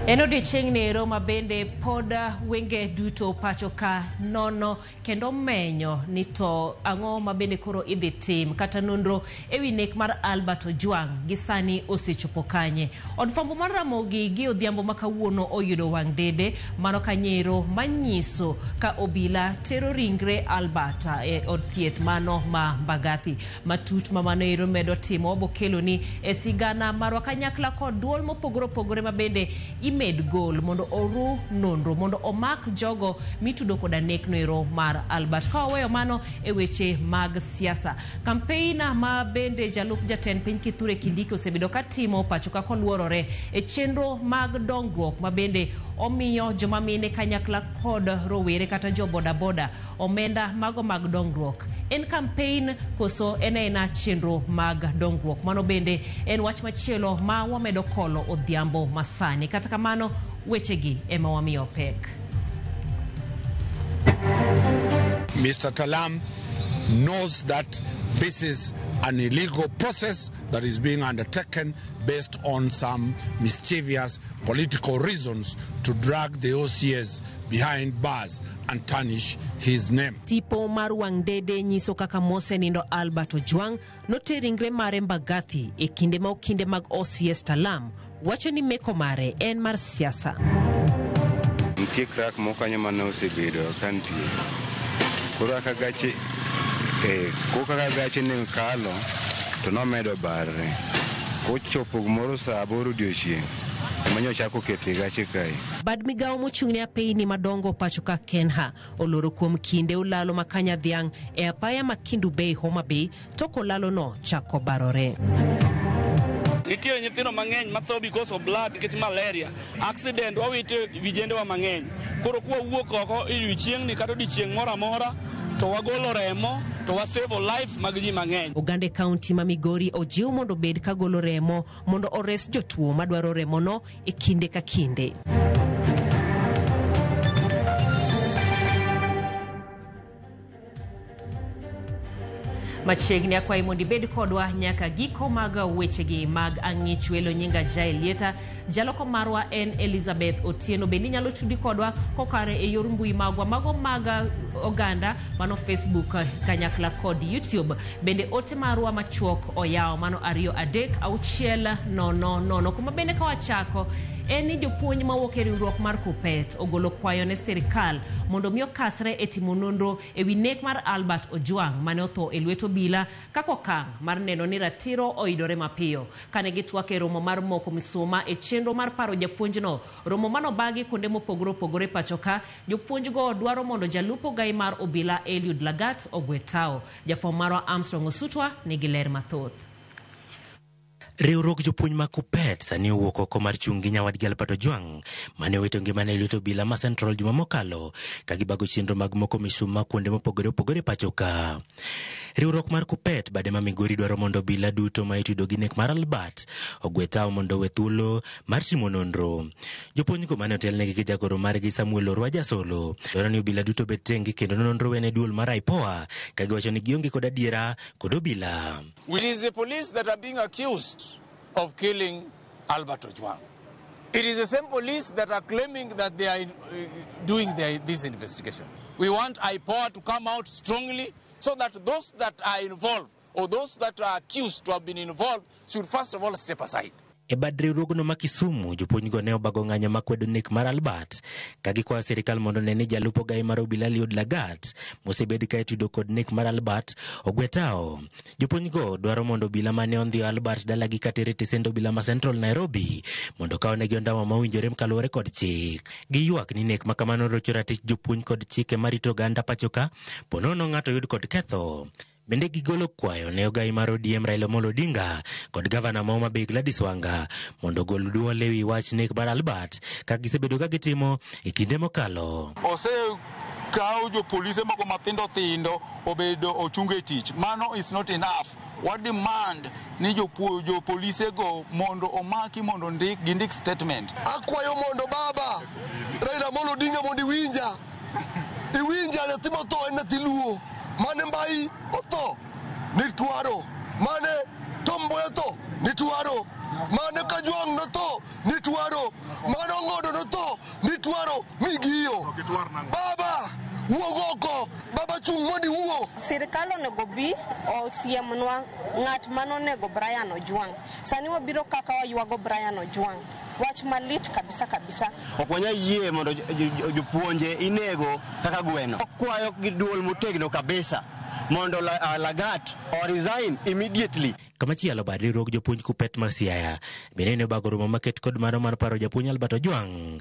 En odiechieng' nero ma bende pod wenge duto pacho ka nono kendo menyo ni to ang'o ma bende koro idhi tim kata nonro ewi nek mar Albert Ojwang' gi sani osechopo kanye. Od fwambo mar Ramogi gi odhiambo ma kawuono oyudo wang' dede mano kanyero manyiso ka obila tero ringre Albert e od thieth mano ma Mbagathi. Matut ma mano ero medo timo wabokeloni e sigana marwa kanyakla kod duol mopogore opogore ma bende imed gol mondo oru nonro mondo omak jogo mitudo koda nek noero mar Albert. Ka waweyo mano e weche mag siasa, kampein ma bende jalup jatend piny Kithure Kindiki osebedo katimo pacho ka koluorore e chenro mag dongruok ma bende omiyo joma mine kanyakla kod rowere kata jo bodaboda omenda mago mag dongruok. En kampein koso en aena chenro mag dongruok? Mano bende en wach machielo ma wamedo kolo odhiambo masani. Kata kamano, wechegi ema wamiyo pek. Mr. Talam knows that this is an illegal process that is being undertaken based on some mischievous political reasons to drag the OCS behind bars and tarnish his name. Tipo mar wang' dede nyiso kaka mosenindo Albert Ojwang' noter ringre mare Mbagathi e kinde ma okinde mag OCS Talam wacho ni meko mare en mar siasa. Nitie crack moko kanyo mane osebedo ka nitie. Koro kaka gache kaka gache ne kalo to nomedo barre. Kochopo gimoro saa 8 odiochieng' ema nyocha ochako kethe gache kae. Bad migawo mochung' ne apeyni madongo pacho ka Kenha oloro kuom kinde olalo ma Kanyadhiang' e apaya ma Kendu Bay Homa Bay tok olalo no chako barore. Nitiere nyithindo mang'eny matho because of blood nikech malaria. Accident wawito vijendewa mang'eny. Koro kwa wuok oko e odiochieng'ni kata odiochieng' moro amora to wagolo remo to wasevo life mag ji mang'eny. Oganda e kaunti ma Migori ojiw mondo obed ka golo remo mondo ores jotuo madwaro remono e kinde ka kinde. Machiegni akwayi mondo ibed kodwa nyaka giko mag wechegi mag ang'ich welo. Nyinga Jael Lieta, jaloko marwa en Elizabeth Otieno. Bende inyalo tudi kodwa kokare e yor mbui magwa mago mag oganda mano Facebook kanyakla kod YouTube. Bende ote marwa machuok oyawo mano 2 3 6 0 0. Kuma bende ka wachako en ni jopuonj mawuok e riwruok mar Kuppet ogolo kwayo ne sirikal mondo mi okasre e timo nonro ewi nek mar Albert Ojwang' mane otho e lwet obila kaka okang' mar neno ni ratiro oyudore mapiyo. Kane gitwak e romo mar moko misuma e chenro mar paro japuonjno, romo manobagi kuonde mopogore opogore pacho ka, jopuonjgo dwaro mondo jalup ogai mar obila Eliud Lagat ogwe tao. Jafwambo marwa Armstrong Osutwa nigi ler mathoth. Riwruok jopuonj mag Kuppet sani owuok oko mar chung' gi nyawadgi Albert Ojwang' mane owito ngimane e lwet obila ma Central juma mokalo ka gibago chenro mag moko misuma kuonde mopogore opogore pacho ka. Riwruok mar Kuppet bade ma Migori dwaro mondo obila duto ma itudo gi nek mar Albert ogwe tao mondo owe thuolo mar timo nonro. Jopuonjgo mane otelnegi gi jagoro margi Samuel Orwa Jasolo dwaro ni obila duto obed tenge kendo nonro wene duol mar IPOA ka giwacho ni gionge kod adiera kod obila. It is the police that are being accused of killing Albert Ojwang. It is the same police that are claiming that they are doing this investigation. We want IPOA to come out strongly so that those that are involved or those that are accused to have been involved should first of all step aside. E bad riwruogno ma Kisumu, jopuonjgo ne obago ng'anyo makwedo nek mar Albert ka gikwayo sirikal mondo one ni jalup ogai mar obila Eliud Lagat mosebed ka itudo kod nek mar Albert ogwe tao. Jopuonjgo dwaro mondo obila mane ondhiyo Albert dalagi katere tesend obila ma Central Nairobi mondo okawnegi ondamo mowinjore kaluwore kod chik. Giywak ni nek ma kamano rocho ratich jopuonj kod chike marito oganda pacho ka po nono ng'ato yud kod ketho. Bende gigolo kwayo ne ogai mar ODM Raila Amolo Odinga kod gavana ma Homa Bay Gladys Wanga mondo ogol duol ewi wach nek mar Albert kaka gisebedo ka gitimo e kinde mokalo. Osekaw jopolise moko mathindo thindo obedo ochung e tich. Mano is not enough. Wa demand ni jopolise go mondo omaki mondo gindik statement. Akwayo mondo baba Raila Amolo Odinga mondo iwinja. Iwinja nyathi motho en nyathi Luo. Mane Mbai otho ni Twaro. Mane Tom Mboya otho ni Twaro. Mane Kajwang' notho ni Twaro. Mane Ong'o Ogodo notho nitwaro migiyo. Baba wuog oko, baba chung' mondo iwuo. Sirikal onego bi osiemnwa ng'at manonego Brian Ojwang. Sani wabiro kaka waywago Brian Ojwang. Wach malit kabisa kabisa. Ok wanyal yie mondo jopuonje inego kaka gweno. Kwayo gi duol motegno kabisa mondo Lagat o resign immediately. Kamachielo bad riwruog jopuonj Kuppet mar Siaya bende ne obago romo maket kod mano mar paro japuonj Albert Ojwang.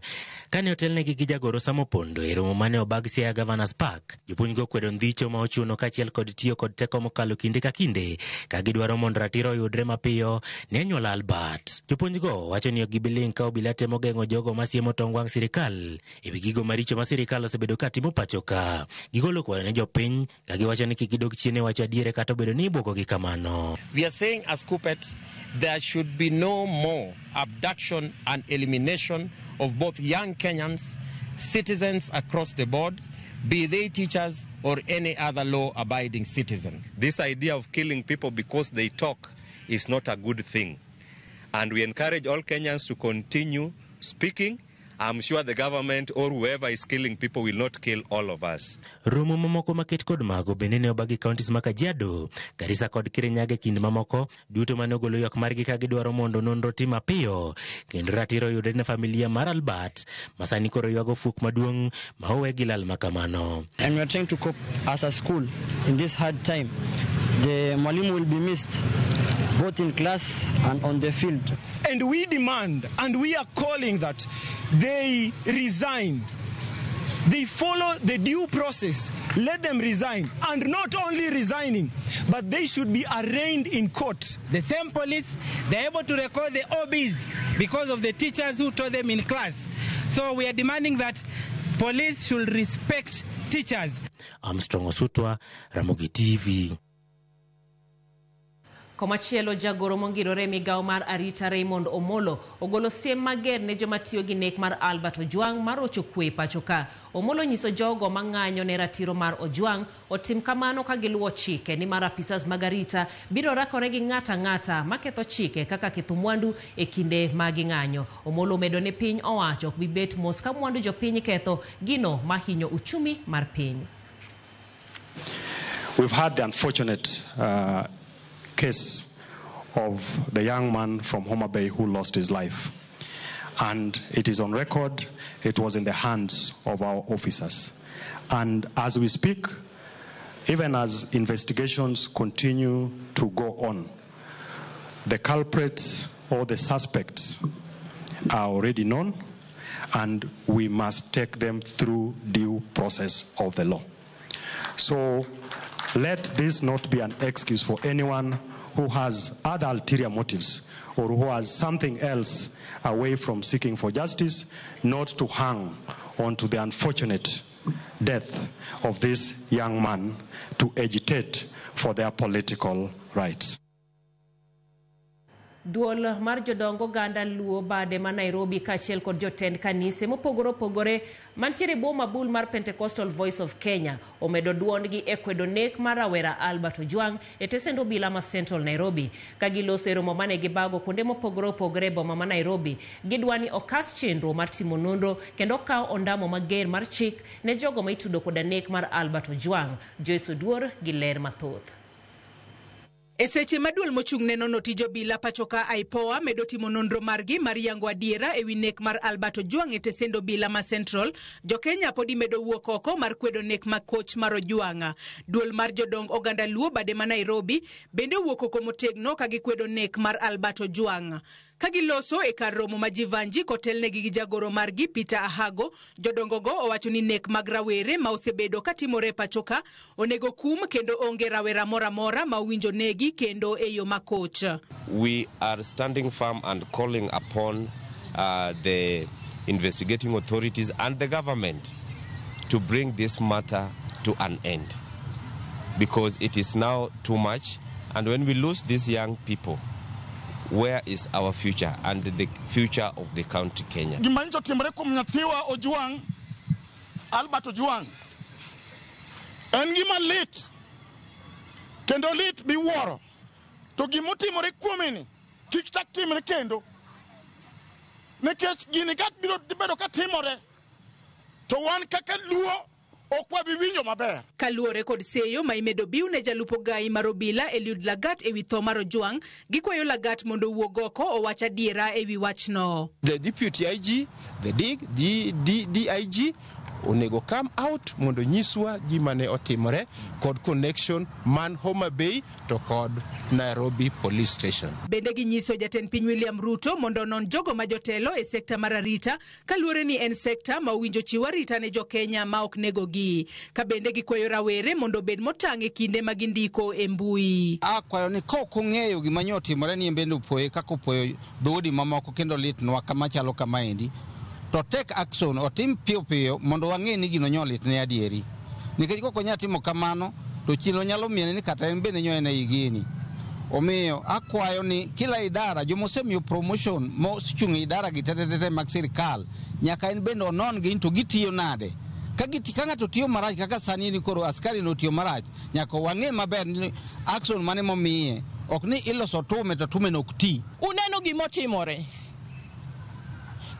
Kane otelnegi gi jagoro Sam Opondo e romo mane obag Siaya Governors Park, jopuonj go kwedo ndhicho ma ochuno kaachiel kod tiyo kod teko mokalo kinde ka kinde ka gidwaro mondo ratiro oyudre mapiyo ne anyuola Albert. Jopuonj go wacho ni ok gibi ling' ka obila temo geng'o jogo masiemo tong wang' sirikal ewi gigo maricho ma sirikal osebedo ka timo pacho ka. Gigolo kwayo ne jopiny ka giwacho ni kik gidog chien e wacho adiere kata obedo ni ibwogogi kamano. We are saying as Kuppet, there should be no more abduction and elimination of both young Kenyans, citizens across the board, be they teachers or any other law-abiding citizen. This idea of killing people because they talk is not a good thing. And we encourage all Kenyans to continue speaking. I'm sure the government or whoever is killing people will not kill all of us. Romo mamoko maket kod mago bende ne obagi counties ma Kajiado, Garissa kod Kirinyaga e kind mamoko duto mane ogolo ywak margi ka gidwaro mondo nonro tim mapiyo kendo ratiro oyudre ne familia mar Albert ma sani koro ywago fuok maduong' ma owe gi lal ma kamano. And we are trying to cope as a school in this hard time. The mwalimu will be missed both in class and on the field. And we demand and we are calling that they resign. They follow the due process. Let them resign. And not only resigning, but they should be arraigned in court. The same police, they're able to record the OBs because of the teachers who taught them in class. So we are demanding that police should respect teachers. Armstrong Osutwa, Ramogi TV. Komachielo jagoro mongirore migawo mar arita Raymond Omolo ogolo siem mager ne joma tiyo gi nek mar Albert Ojwang mar rocho kwe pacho ka. Omolo nyiso jogo mang'anyo ne ratiro mar Ojwang otim kamano ka giluwo chike nimar apisas mag arita biro rakore gi ng'ata ang'ata maketho chike kaka ketho mwandu e kinde ma ging'anyo. Omolo omedo ni piny owacho ok bi bet mos ka mwandu jopiny ketho gino mahinyo uchumi mar piny. We've had the unfortunate case of the young man from Homa Bay who lost his life. And it is on record, it was in the hands of our officers. And as we speak, even as investigations continue to go on, the culprits or the suspects are already known, and we must take them through due process of the law. So let this not be an excuse for anyone who has other ulterior motives or who has something else away from seeking for justice, not to hang onto the unfortunate death of this young man to agitate for their political rights. Duol mar jodong oganda Luo bade ma Nairobi kaachiel kod jotend kanise mopogore opogore mantiere e bwo mabul mar Pentecostal Voice of Kenya omedo duondgi e kwedo nek mar rawera Albert Ojwang e tesend obila ma Central Nairobi. Ka giloso e romo mane gibago kuonde mopogore opogore e boma ma Nairobi, gidwa ni okas chenro mar timo nonro kendo okaw ondamo mager mar chik ne jogo ma itudo koda nek mar Albert Ojwang. Joyce Oduor gi ler mathoth. E seche ma duol mochung' ne nono tij obila pacho ka IPOA medo timo nonro margi mar yango adiera ewi nek mar Albert Ojwang e tesend obila ma Central, jo-Kenya podi medo wuok oko mar kwedo nek ma koch mar Ojwang. Duol mar jodong oganda Luo bade ma Nairobi bende owuok oko motegno ka gikwedo nek mar Albert Ojwang. Ka giloso e kar romo ma Jivanji kotelnegi gi jagoro margi Peter Ahago, jodongogo owacho ni nek mag rawere ma osebedo katimore e pacho ka onego kum kendo onge rawera moro amora ma owinjo negi kendo e yo makoch. We are standing firm and calling upon the investigating authorities and the government to bring this matter to an end, because it is now too much, and when we lose these young people, where is our future and the future of the country Kenya? Gima nyicho timore kuom nyathiwa Ojwang, Albert Ojwang, en gima lit kendo lit miwuoro. To gimotimore kuome ni kik chak timre kendo. Nikech gini ka biro dhi bedo ka timore to wan kaka Luo ok wabi winjo maber. Kaluwore kod seyo ma imedo biw ne jalup ogai mar obila Eliud Lagat ewi tho mar Ojwang', gikwayo Lagat mondo owuog oko owach adiera ewi wachno. The deputy IG, the DIG, D, D, DIG onego come out mondo nyiswa gima ne otimore kod connection man Homa Bay to kod Nairobi Police Station. Bende ginyiso jatend piny William Ruto mondo onon jogo ma jotelo e sekta mar arita kaluwore ni en sekta ma owinjo chiw arita ne jokenya ma ok negogi. Ka bende gikwayo rawere mondo obed motang' e kinde ma gindiko e mbui. Akwayo ni ka ok ong'eyo gima nyo otimore ni en bende opoye kaka opoyo dhoudi mamoko kendo litnwa kama chalo kamaendi, to take action otim piyo piyo mondo wang'e ni gino nyo litne adieri. Nikech kok onya timo kamano to chilo nyalo miene ni kata en bende nyo en ei gini. Omiyo akwayo ni kila idara joma osemiyo promotion mochung' e idara gi tete mag sirikal nyaka en bende onon gi to gitiyo nade. Ka ng'ato tiyo marach kaka sani ni koro askari no tiyo marach, nyaka wang'e maber ni action mane momiye. Ok ni iloso tume to tume no ok ti. Uneno gimotimore.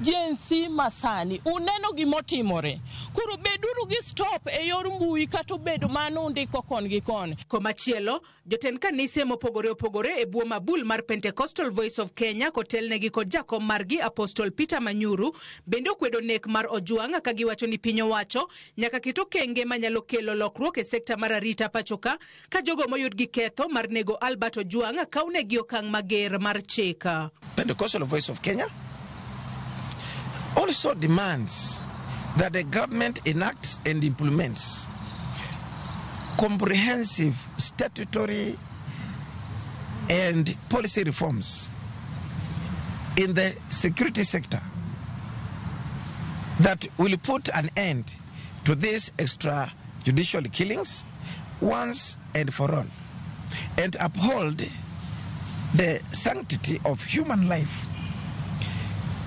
Gen Z masani, uneno gimotimore. Koro beduru gi stop e yor mbui kata obedo mano undiko kon gi kon. Komachielo, jotend kanise mopogore opogore e bwo mabul mar Pentecostal Voice of Kenya kotelnegi kod jakom margi Apostle Peter Manyuru bende okwedo nek mar Ojwang' ka giwacho ni piny owacho nyaka ket okenge manyalo kelo lokruok e sekta mar arita pachoka ka jogo moyud gi ketho mar nego Albert Ojwang' kawnegi okang' mager mar chik. Pentecostal Voice of Kenya also demands that the government enacts and implements comprehensive statutory and policy reforms in the security sector that will put an end to these extrajudicial killings once and for all and uphold the sanctity of human life.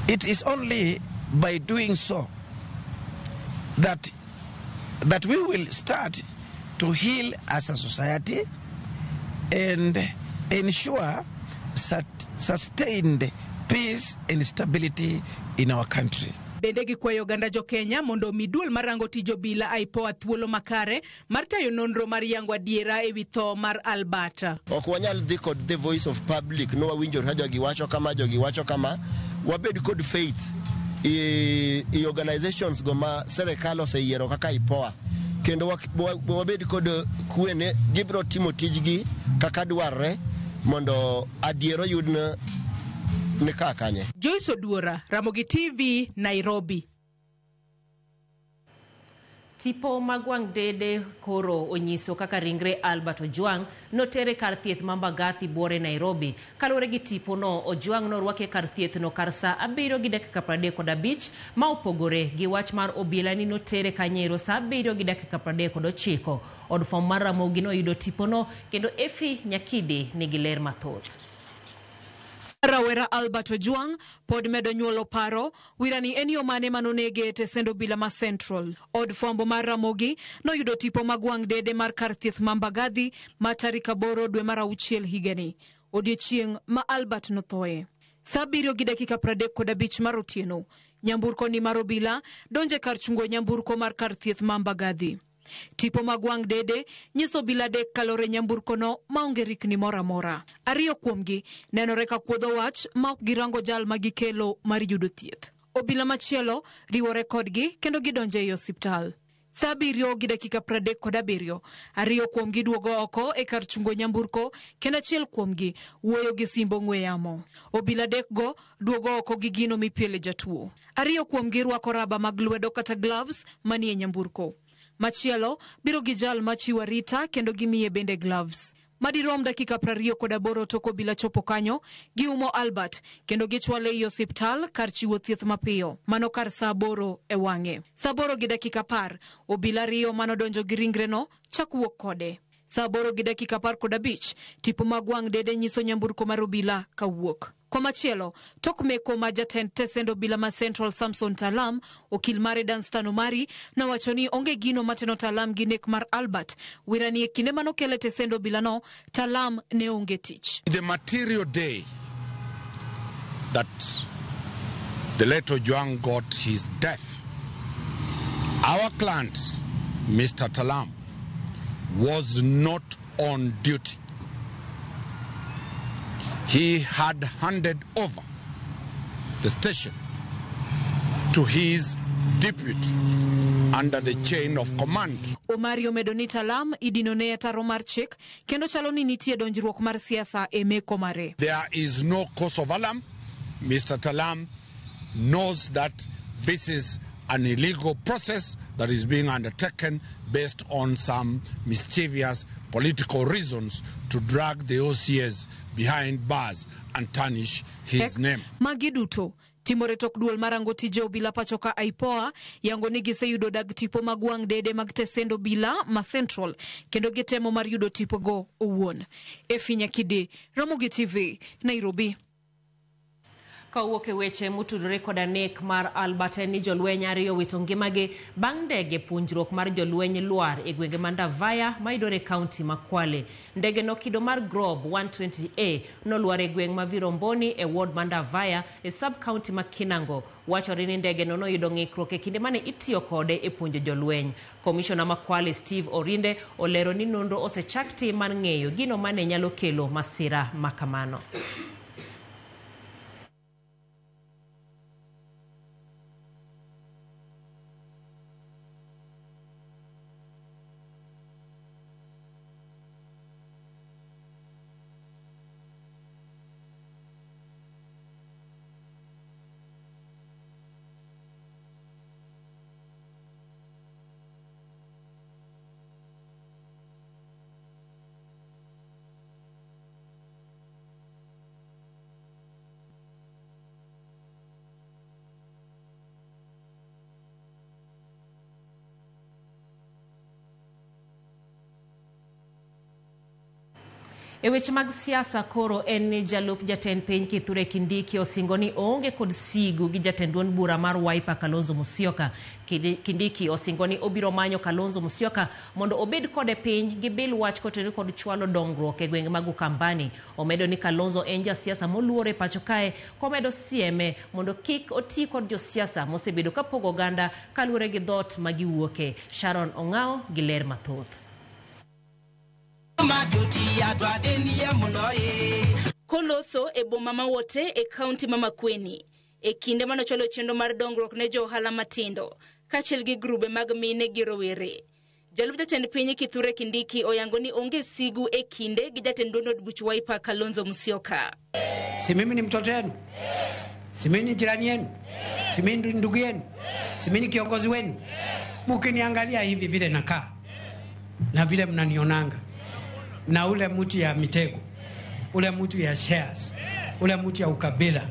It is only by doing so that we will start to heal as a society and ensure sustained peace and stability in our country. Bende gikwayo oganda jo-Kenya mondo omi duol marango tij obila IPOA thuolo makare mar tayo nonro mar yango adiera ewi tho mar Albert. Ok wanyal dhi kod the voice of public no wawinjo ka jogi wacho kama, jogi wacho kama. Wabed kod faith i organizations go ma serikal oseyiero kaka IPOA, kendo wabed kod kwe ne gibiro timo tijgi kaka dwarre mondo adiera oyud ne kanye. Joyce Oduora, Ramogi TV, Nairobi. Tipo mag wang' dede koro onyiso kaka ringre Albert Ojwang' notere kar thieth ma Mbagathi Buore Nairobi. Kaluwore gi tipo no, Ojwang' norwake kar thieth no kar saa 7:35 ma opogore gi wach mar obila ni notere Kanyero saa 7:39. Od fwambo mar Ramogi noyudo tipo no kendo Efi Nyakidi nigi ler mathoth. Rawera Albert Ojwang' pod medo nyuolo paro wirani en yo mane manonege e tesend obila ma Central. Od fwambo mar Ramogi noyudo tipo mag wang' dede mar kar thieth ma Mbagathi ma tarik 8 dwe mar 6 higani, odiechieng' ma Albert nothoe. Saa 7:35 mar otieno, nyamburko ni mar obila donje kar chungo nyamburko mar kar thieth ma Mbagathi. Tipo mag wang' dede nyiso obila adek kalore nyamburko no maonge rikni moro amora. Ariyo kuomgi nenore ka kuodho wach ma ok girango jal ma gikelo mar yudo thieth. Obila machielo riwore kodgi kendo gidonjo ei osiptal. Saa 7:37, ariyo kuomgi duogo oko e kar chungo nyamburko kendo achiel kuomgi wuoyo gi simb ong'we yamo. Obila adek go duogo oko gi gino mipiele jatuo. Ariyo kuomgi rwako raba mag lwedo kata gloves manie nyamburko. Machielo biro gi jal machiwo arita kendo gimiye bende gloves. Madirom dakika 28 tok obila chopo kanyo, giumo Albert kendo gichwale ei osiptal kar chiwo thieth mapiyo, mano kar saa 8 e wang'e. Saa 8:10, obila ariyo manodonjo gi ringreno chak wuok kode. Saa 8:15, tipo mag wang' dede nyiso nyamburko mar obila kawuok. Komachielo, tok meko ma jatend tesend obila ma Central Samson Talam, okil mare Danstan Omari, nowacho ni onge gino mateno Talam gi nek mar Albert. Wirani e kinde manokele tesend obila no, Talam ne onge tich. The material day that the late Ojwang got his death, our client, Mr. Talam, was not on duty. He had handed over the station to his deputy under the chain of command. Omari omedo ni Talam idinone e taro mar chik kendo chalo ni nitie donjruok mar siasa e meko mare. There is no cause of alarm. Mr. Talam knows that this is an illegal process that is being undertaken based on some mischievous political reasons to drag the OCS behind bars and tarnish his name. Magi duto timore tok duol marango tije obila pacho ka IPOA yango ni giseyudo dag tipo mag wang' dede mag tesend obila ma Central kendo gitemo mar yudo tipo go owuon. Efi Nyakide, Ramogi TV, Nairobi. Kawuok e weche motudore koda nek mar Albert en ni jolweny ariyo wito ngimagi bang' ndege puonjruok mar jolweny lwar e gwenge ma Ndavaya mayudore e kaunti ma Kwale. Ndege no kido mar Grob 120A nolwar e gweng' ma Viromboni e ward ma Ndavaya e sub county ma Kinango. Wachore ni ndege no noyudo ng'ikruok e kinde mane itiyo kode e puonjo jolweny. Komishona ma Kwale Steve Orinde olero ni nonro osechak tim mar ng'eyo gino mane nyalo kelo masira makamano. E weche mag siasa koro en ni jalup jatend piny Kithure Kindiki osingo ni oonge kod sigu gi jatend duond bura mar Wiper Kalonzo Musyoka. Kindiki osingo ni obiro manyo Kalonzo Musyoka mondo obed kode piny gi bil wach kotenore kod chwalo dongruok e gwenge mag Ukambani. Omedo ni Kalonzo en jasiasa moluor e pacho kae komedo sieme mondo kik oti kod josiasa mosebedo kapogo oganda kaluwore gi dhoot ma giwuoke. Sharon Ong'ao gi ler mathoth. Koloso e boma ma Wote e kaunti ma Makueni e kinde manochwalo chenro mar dongruok ne jo ohala matindo kaachiel gi grube mag mine gi rowere. Jalup jatend piny Kithure Kindiki oyango ni onge sigu e kinde gi jatend duond od buch Wiper Kalonzo Musyoka. Si mimi ni mtoto wenu? Si mimi ni jirani yenu? Si mimi ni ndugu yenu? Si mimi ni kiongozi wenu? Mukiniangalia hivi vile nakaa na vile mnanionanga na ule mtu ya mitego, ule mtu ya shares, ule mtu ya ukabila,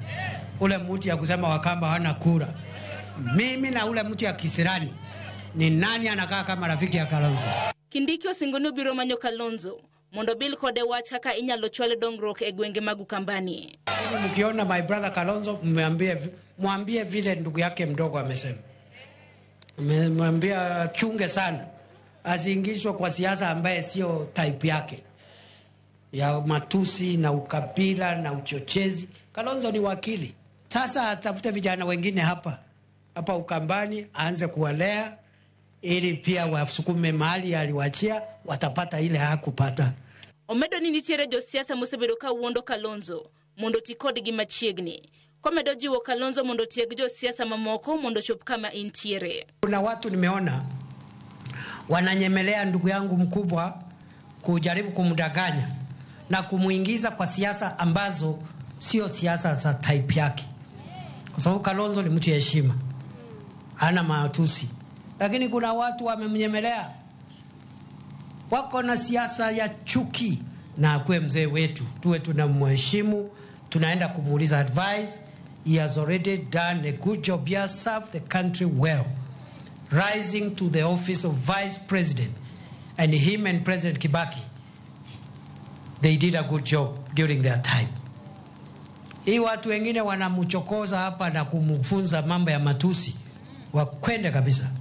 ule mtu ya kusema Wakamba hawana kura, mimi na ule mtu ya kisirani, ni nani anakaa kama rafiki ya Kalonzo? Kindiki osingo ni obiro manyo Kalonzo mondo bil kode wach kaka inyalo chwal dongruok e gwenge mag Ukambani. Mkiona my brother Kalonzo, mwambie vile ndugu yake mdogo amesema. Mwambie chunge sana, asiingizwe kwa siasa ambaye sio type yake ya matusi na ukabila na uchochezi. Kalonzo ni wakili. Sasa atafute vijana wengine hapa hapa Ukambani, aanze kuwalea ili pia wasukume mahali aliwachia, watapata ile hakupata. Omedo ni nitiere josiasa mosebedo ka wuondo Kalonzo mondo ti kodgi machiegni. Komedo jiwo Kalonzo mondo tieg josiasa mamoko mondo chop kama intiere. Kuna watu nimeona wananyemelea ndugu yangu mkubwa kujaribu kumdanganya na kumuingiza kwa siasa ambazo sio siasa za type yake. Kwa sababu Kalonzo ni mtu ya heshima, hana matusi. Lakini kuna watu wamemnyemelea, wako na siasa ya chuki. Na akuwe mzee wetu, tuwe tunamheshimu, tunaenda kumuuliza advice. He has already done a good job. He has served the country well, rising to the office of vice president, and him and President Kibaki, they did a good job during their time. Hii watu wengine wanamchokoza hapa na kumfunza mambo ya matusi, wakwende kabisa.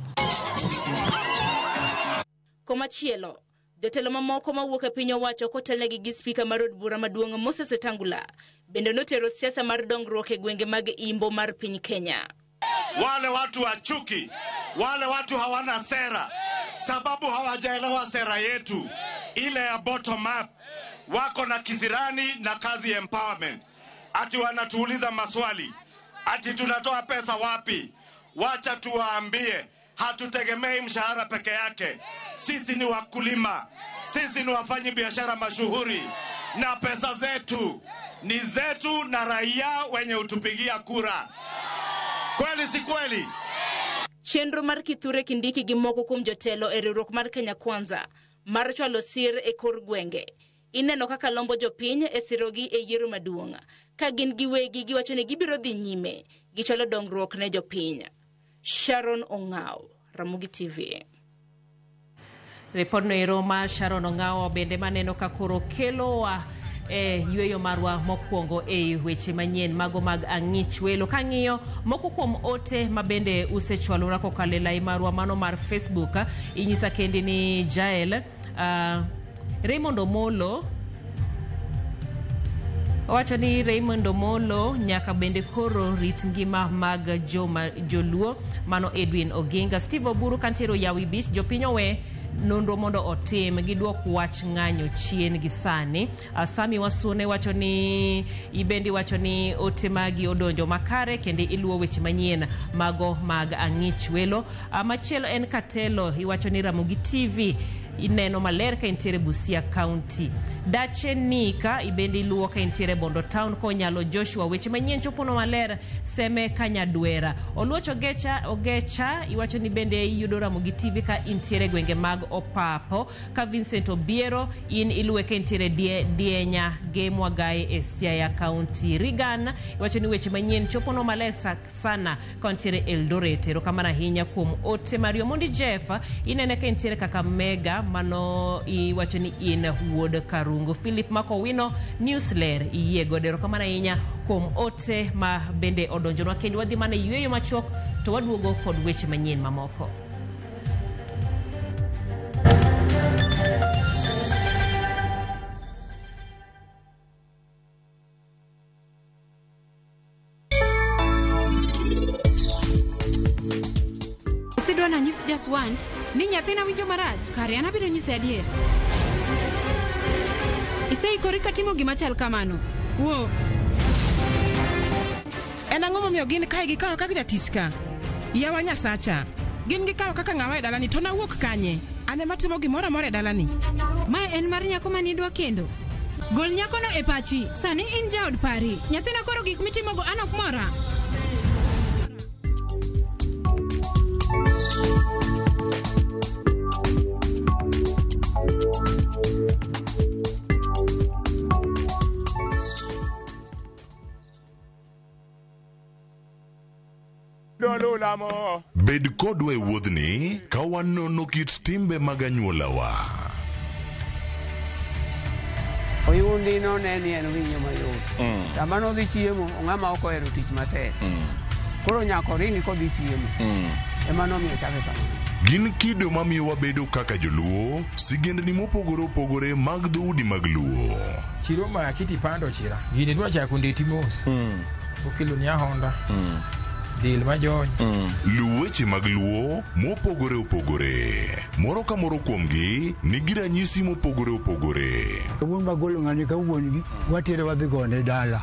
Komachielo, Jotelo mamoko mawuok e piny owacho kotelnegi gi spika mar od bura maduong' Moses Wetangula bende notero siasa mar dongruok e gwenge mag Imbo mar piny Kenya. Wale watu wa chuki, wale watu hawana sera, sababu hawajaelewa sera yetu ile ya bottom up. Wako na kisirani na kazi empowerment, ati wanatuuliza maswali ati tunatoa pesa wapi? Wacha tuwaambie, hatutegemei mshahara peke yake. Sisi ni wakulima, sisi ni wafanyi biashara mashuhuri, na pesa zetu ni zetu na raia wenye hutupigia kura. Kweli si kweli? Chenro mar Kithure Kindiki gi moko kuom jotelo e riwruok mar Kenya Kwanza mar chwalo sir e kor gwenge ineno kaka lombo jopiny e sirogi e yiero maduong' ka gin giwegi giwacho ni gibiro dhi nyime gichwalo dongruok ne jopiny. Sharon Ong'aw, Ramogi TV. Ripodno ero mar Sharon Ong'aw bende maneno ka koro kelowa e yweyo marwa mokwongo e weche manyien mago mag ang'ich welo. Kang'iyo moko kuom ote ma bende usechwalora kokalo e lai marwa mano mar Facebook, inyisa kendi ni Jael Raymond Omolo owacho ni Raymond Omolo nyaka bende koro rit ngima mag joma joluo. Mano Edwin Oginga. Steve Oburu kantiere Oyawi Beach, jopiny owe nonro mondo otim giduok wach ng'anyo chien gi sani. Sami Wasune wacho ni ibendi wacho ni ote magi odonjo makare kendo iluwo weche manyien mago mag ang'ich welo. Machielo en Katelo iwacho ni Ramogi TV ineno maler ka intiere Busia County. Dache Nika ibendi iluwo ka intiere Bondo Town konyalo Joshua weche manyien chopono maler Seme Kanyadwera. Oluoch Ogecha iwacho ni bende iyudo Ramogi TV ka intiere gwenge mag Opapo. Ka Vincent Obiero in iluwe ka intiere Dienya ge Mwagae e Siaya County. Regan iwacho ni weche manyien chopono maler sana ka intiere Eldoret. Erokamano ahinya kuom ote Mario Mondi Jeff inene ka intiere Kakamega mano iwacho ni in wuod Karungu. Philip Makowino Newsler iyie godo. Erokamano ahinya kuom ote ma bende odonjonwa kendo wadhi mana yweyo machuok to waduogo kod weche manyien mamoko. Osedwa nanyis Jaswant ni nyathina winjo marach, kare an abiro nyise adier. Iseikori ka timo gima chal kamano? Wuo. En ang'o momiyo gin kae gikawo kaka jatich ka? Yawa Nyasacha, gin gikawo kaka ng'awa e dalani to nawuok kanye? An ema timo gimoro amora e dalani. Mae en mar nyako manidwa kendo. Gol nyakono e pachi, sani in jaod pari. Nyathina koro gik mitimogo an ok mora. Bed kodwa e wuodhni ka wanono kit timbe mag anyuolawa. Oyundi no ne ni en winyo mayot. Sama nodhi chiemo, ng'ama ok ohero tich matek. Koro nyaka oringi kodhi chiemo. Ema nomiyo chake kamano. Gin kido mamiyo wabedo kaka joluo, sigendni mopogore opogore mag dhoudi mag Luo. Chiro ma kiti pando chira. Gini dwa chako ndeti mos. Okelo ni ahonda. Del majony. Luw weche mag Luo mopogore opogore. Moro ka moro kuomgi nigi ranyisi mopogore opogore. Wuon magolo ng'ani ka wuon gi watere wadhi gone dala.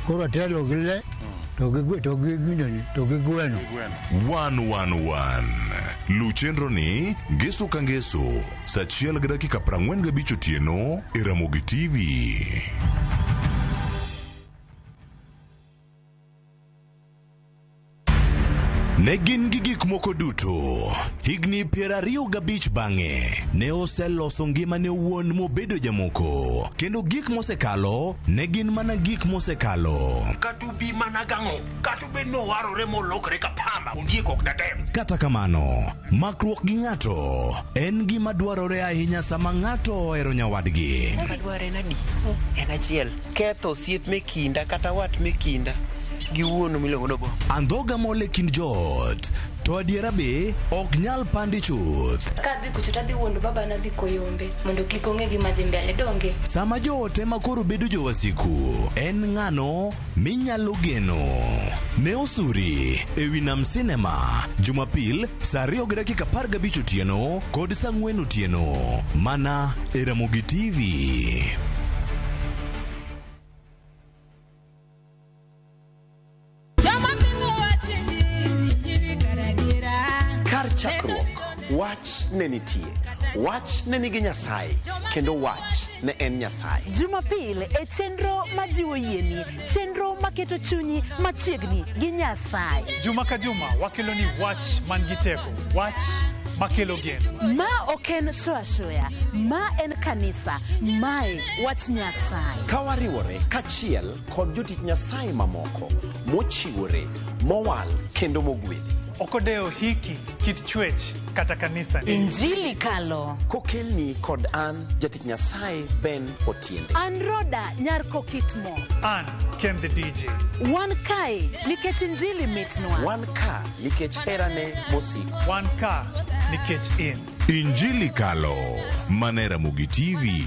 Koro atelo gi le to gi to gi ginene to gi gweno. 111. Luw chenro ni ngeso ka ngeso saa 1:45 otieno e Ramogi TV. Ne gin gi gik moko duto. Higni 25 bang'e, ne oseloso ngimane owuon mobedo jamoko. Kendo gik mosekalo ne gin mana gik mosekalo. Kata obi mana gang'o, kata obed ni owarore molokre ka pamba, ondiek ok datem. Kata kamano, makruok gi ng'ato en gima dwarore ahinya sama ng'ato ohero nyawadgi. Adwaro en adi? En achiel. Ketho osiep me kinda kata wat me kinda. Gi wuonu miluongo ni Obongo. Andhoga mol e kind joot, to adiera be ok nyal pandi chuth. Kadhi kucho tadhi wuondo baba nadhi koyombe mondo kik ong'e gima dhi mbele donge. Sama joot ema koro bedo jowasiku, en ng'ano minyalo geno? Ne Osuri e wi Nam Cinema, Jumapil saa 2:15 otieno kod saa 4 otieno, mana e Ramogi TV. Kar chakruok, wach ne nitie. Wach ne nigi Nyasaye, kendo wach ne en Nyasaye. Jumapil e chenro majiwo yieni, chenro maketo chunyi machiegni gi Nyasaye. Juma ka juma wakelo ni wach man gi teko, wach makelo geno. Ma ok en show ashoya, ma en kanisa, mae wach Nyasaye. Ka wariwore kachiel kod jotich Nyasaye mamoko mochiwore, mowal kendo mogwedhi. Ok odewo hiki, kit chwech kata kanisa ni. Injili kalo. Kokelni kod an jatich Nyasaye Ben Otiende. An Roda nyar Kokitmo. An Ken the DJ. Wan kae nikech injili mitnwa. Wan ka nikech herane mosiko. Wan ka nikech in. Injili Kalo, mana e Ramogi TV.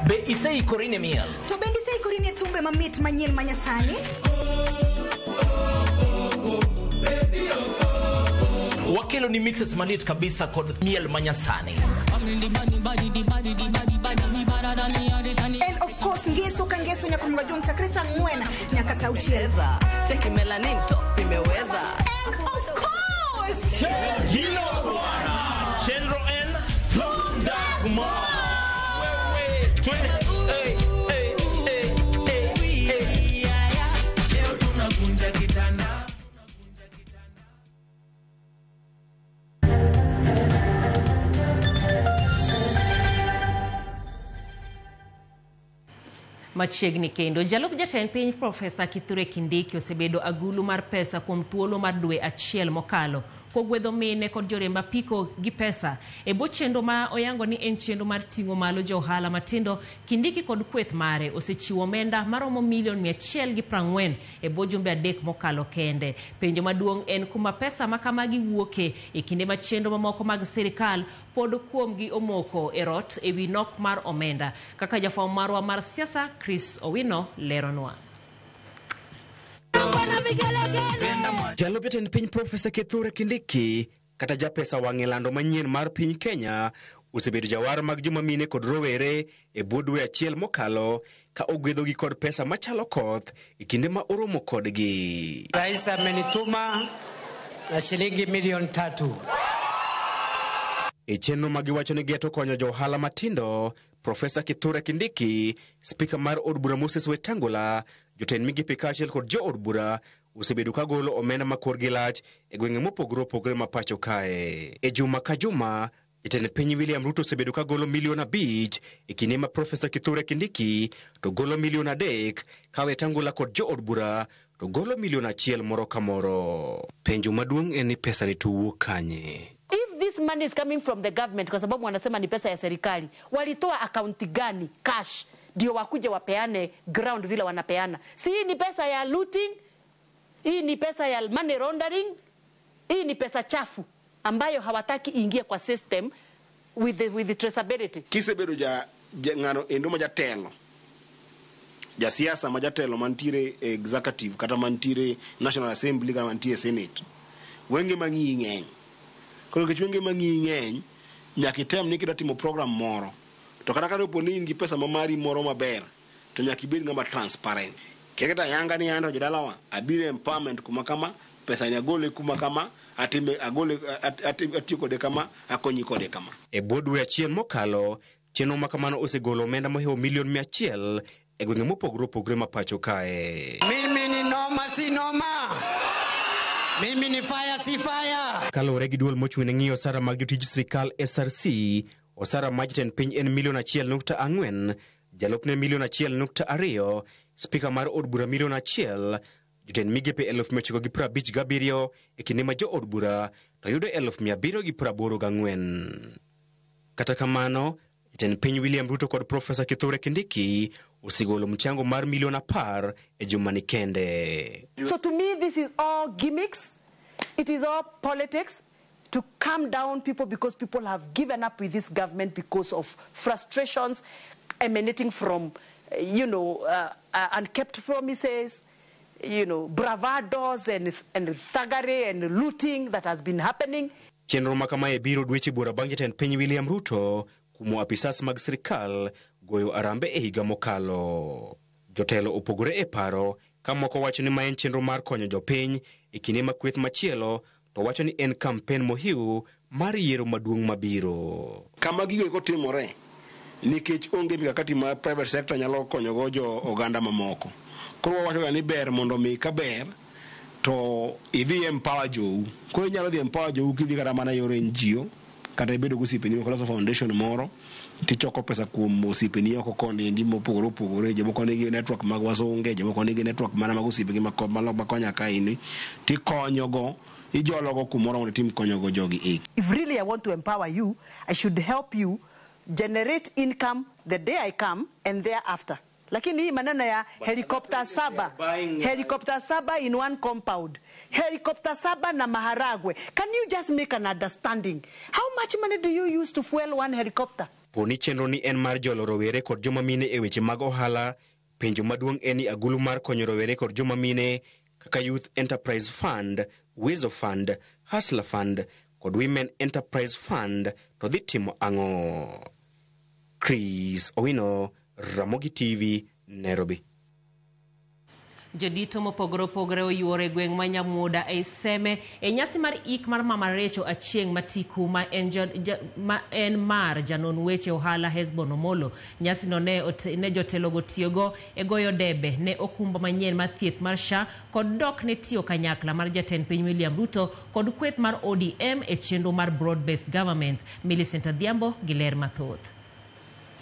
Be iseikori ne miel? To bende iseikori ne thumbe mamit manyien ma nyasani? Wakelo ni mixes malit kabisa kod miel manyasani. And of course ngeso ka ngeso nyaka onego jong chakre saa 4 nyaka saa 6. Cheki melanin top imeweza. And of course Hilo bwana. Chenro en Thunda Kumar. Wewe twende. Hey, hey, hey, hey, hey. Leo tunavunja kitanda. Machiegni kendo jalup jatend piny Profesa Kithure Kindiki osebedo agulu mar pesa kuom thuolo mar dwe achiel mokalo kogwedho mine kod joriemb apiko gi pesa e bwo chenro ma oyango ni en chenro mar ting'o malo jo ohala matindo. Kindiki kod kweth mare osechiwo omenda maromo milion 140 e bwo jumbe 3 mokalo kende. Penjo maduong' en kuma pesa ma kamagi wuoke e kinde ma chenro mamoko mag sirikal pod kuomgi omoko e rot e wi nok mar omenda, kaka jafwambo marwa mar siasa Chris Owino leronwa. Jalup jatend piny Profesa Kithure Kindiki kata japesa wang'e lando manyien mar piny Kenya osebedo jawar mag joma mine kod rowere e bwo dwe achiel mokalo ka ogwedhogi kod pesa machalo koth e kinde ma oromo kodgi. Rais amenituma na shilingi milioni 3. E chenro ma giwacho ni geto konyo jo ohala matindo, Profesa Kithure Kindiki, spika mar od bura Moses Wetangula, jotend migepe kaachiel kod jo od bura osebedo ka golo omenda ma korgi lach e gwenge mopogore opogore ma pacho kae. E juma ka juma, jatend piny William Ruto osebedo ka golo milion 5 e kinde ma Profesa Kithure Kindiki to golo milion 3 ka Wetangula kod jo od bura to golo milion 1 moro ka moro. Penjo maduong' en ni pesa ni to wuok kanye? If this money is coming from the government, kwa sababu wanasema ni pesa ya serikali, walitoa akaunti gani cash ndio wakuje wapeane ground vile wanapeana? Si hii ni pesa ya looting, hii ni pesa ya money laundering, hii ni pesa chafu ambayo hawataki ingie kwa system with the traceability. Kisebedo ja ng'ano endo ma jatelo, jasiasa ma jatelo mantiere executive kata mantiere National Assembly kata mantiere Senate, wenge mang'iyi ng'eny. Koro nikech wenge mang'iyi ng'eny, nyaka item ni kidwa timo program moro, to kata ka opo ni in gi pesa ma mari moro maber, to nyaka ibed ng'ama transparent. Kiketa yanga ni an to jodalawa, abiro empowerment kuma kama, pesa ni agole kuma kama, atime agole atiyo kode kama, akonyi kode kama. E bwo dwe achiel mokalo, chenro ma kamano osegolo omenda mohewo milion 100 e gwenge mopogore opogore ma pacho kae. Mimi ni noma si noma. Mimi ni fire si fire. Kaluwore gi duol mochung' ne ng'iyo osara mag jotij sirikal SRC, osara mar jatend piny en milion 1.4, jalupne milion 1.2, spika mar od bura milion 1, jotend migepe 957 e kinde ma jood bura to yudo 784. Kata kamano, jatend piny William Ruto kod Profesa Kithure Kindiki osegolo mchango mar milion 10 e jumani kende. So to me, this is all gimmicks. It is all politics to calm down people because people have given up with this government because of frustrations emanating from, unkept promises, bravados and thuggery and looting that has been happening. Chenro ma kamae biro dweche buora bang' jatend piny William Ruto kumo apisas mag sirikal goyo arambe e higa mokalo. Jotelo opogore e paro ka moko wacho ni ma en chenro mar konyo jopiny e kinde ma kweth machielo to wacho ni en kampen mohiu mar yiero maduong' mabiro. Kama gigo eko timore nikech onge mikakati ma private sector nyalo konyogo jo oganda mamoko. Koro wawacho ga ni ber mondo mi ka ber to idhi empower jou. Koro inyalo dhi empower jou kidhi kata mana yor NGO kata ibedo gi osiepeni moko loso foundation moro tichoko pesa kuom osiepeni oko kondi endi mopogore opogore, jomoko nigi network mag wasunge, jomoko nigi network mana mag osiepegi makonya kaeni, tikonyogo, ijologo kumoro mondo itim konyogo jogi eki. If really I want to empower you, I should help you generate income the day I come and thereafter. Lakini hii maneno ya helicopter 7, helicopter 7 in one compound, helicopter 7 na maharagwe. Can you just make an understanding? How much money do you use to fuel one helicopter? Poni chenro ni en mar jolo rowere kod joma mine e weche mag ohala, penjo maduong' en ni agulu mar konyo rowere kod joma mine kaka Youth Enterprise Fund, Uwezo Fund, Hustler Fund kod Women Enterprise Fund to dhi timo ang'o? Chris Owino, Ramogi TV, Nairobi. Jodito mopogore opogore oyuoro e gweng' ma Nyamuda e Seme e nyasi mar ik mar Mama Rachel Achieng' Matiku ma en mar janon weche ohala Hesbon Omolo. Nyasino ne jotelogo tiyogo e goyo debe ne okumba manyien mar thieth mar SHA kod dok ne tiyo kanyakla mar jatend piny William Ruto kod kweth mar ODM e chenro mar Broad Based Government. Millicent Adhiambo gi ler mathoth.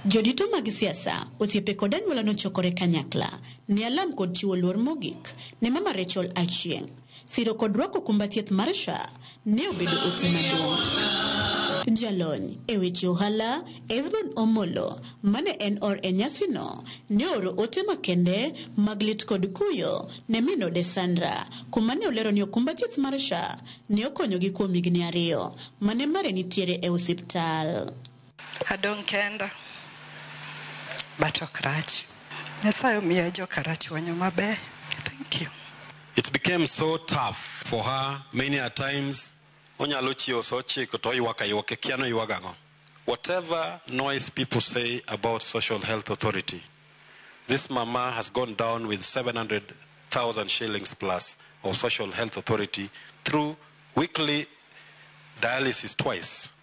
Jodito mag siasa, osiepe kod anyuola nochokore kanyakla ne alam kod chiwo luor mogik ne Mama Rachel Achieng'. Siro kod rwako okumba thieth mar SHA ne obedo ote maduong'. Jalony e weche ohala Esbon Omolo mane en or e nyasino ne ooro ote makende mag lit kod kuyo ne min ode Sandra, kuma ne olero ni okumba thieth mar SHA ne okonyogi kuom higni 2 mane mare nitiere e osiptal. Adong' kenda. But ok rach. Nyasaye omiya joka Rachuonyo maber. Thank you. It became so tough for her many a times. Onyalo chiewo sa 9 to oywak aywaka, kia ni oywago ang'o. Whatever noise people say about Social Health Authority, this mama has gone down with 700,000 shillings plus of Social Health Authority through weekly dialysis twice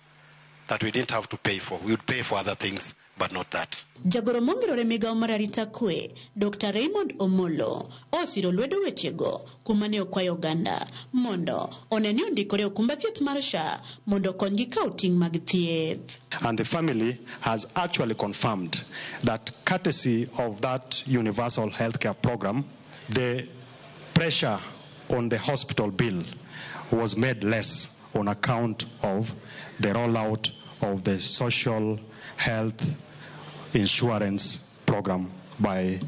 that we didn't have to pay for. We would pay for other things, but not that. Jagoro mongirore migawo mar arita kwe, Dr. Raymond Omolo, osiro lwedo wechego kuma ne okwayo oganda mondo one ni ondikore okumba thieth mar SHA mondo okonygi kawo ting' mag thieth. And the family has actually confirmed that courtesy of that universal healthcare program, the pressure on the hospital bill was made less on account of the rollout of the social health insurance program by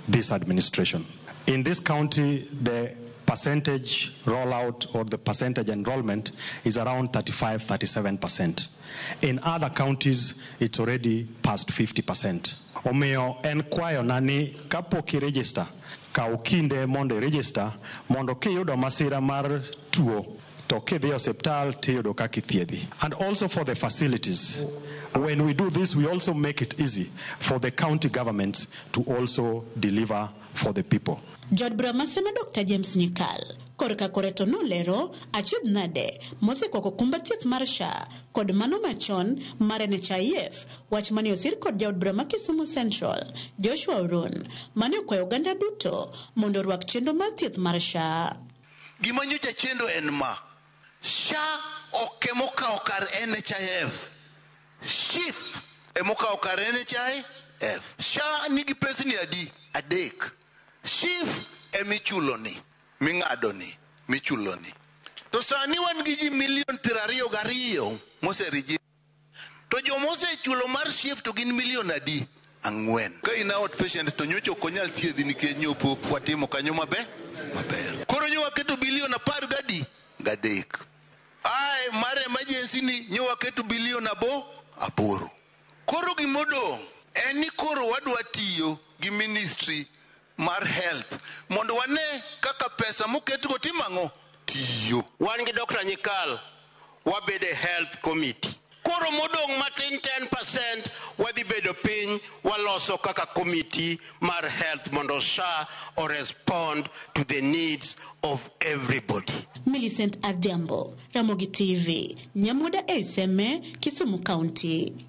this administration. In this county, the percentage rollout or the percentage enrollment is around 35-37%. In other counties, it's already past 50%. Omiyo en kwayo na ni kapok i-register, kaw kinde mondo i-register mondo kiyudo masira mar tuo to kidhi e osiptal tiyudo kaka ithiedhi. And also for the facilities. When we do this, we also make it easy for the county governments to also deliver for the people. Jaod bura ma Seme Dr. James Nyikal korka kore to nolero achiedh nade mosekwako okumba thieth mar SHA kod mano machon mar NHIF, wach mane osir kod jaod bura ma Kisumu Central Joshua Oron mane okwayo oganda duto mondo orwak chenro mar thieth mar SHA. Gima nyocha chendo en ma, SHA ok emokawo kar NHIF, SHIF emokawo kar NHIF. SHA nigi pesni adi? 3. SHIF emichulo ni ming'adoni michuloni. To sani wan gi ji milion 22 moserejista. To joma osechulo mar SHIF to gin milion adi? 4. Ka in outpatient to nyocha ok onyal thiedhi nikech nyopo watimo kanyo maber. Koro nyo waketo bilion 13. Ae mar emergency ni nyo waketo bilion 8. Koro gimodong' en ni koro wadwa tiyo gi ministry mar health mondo wane kaka pesa moketgo timo ang'o? Tiyo. Wan gi Dr. Nyikal wabedo e health committee. Koro modong' matin 10% wadhi bedo piny waloso kaka committee mar health mondo SHA o respond to the needs of everybody. Millicent Adhiambo, Ramogi TV, Nyamuda Eseme, Kisumu County.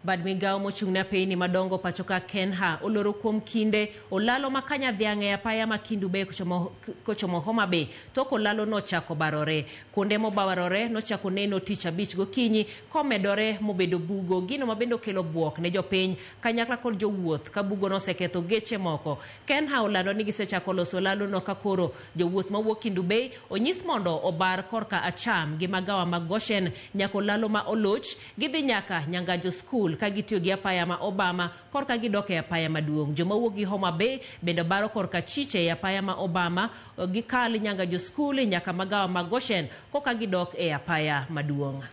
Bad migao mochung' ne apeyni madongo pacho ka Kenha oloro kuom kinde olalo ma Kanya dhiang' e apaya ma Kendu Bay kochomo Homa Bay tok olalo nochako barore. Kuonde mobarore nochako neno tich abich gokinyi komedore mobedo bugo, gino mabende okelo buok ne jopiny kanyakla kod jowuoth ka bugo noseketho geche moko. Kenha olando ni gisechako loso olalo no ka koro jowuoth mawuok Kendu Bay onyis mondo obar korka acham gi magawa mag Goshen nyaka olalo ma Oloch gidhi nyaka Nyangajo School ka gitiyo gi apaya ma Obama korka gidok e apaya maduong'. Joma wuok gi Homa Bay bende baro korka chiche e apaya ma Obama gikal Nyangajo School nyaka magawa ma Goshen koka gidok e apaya maduong'.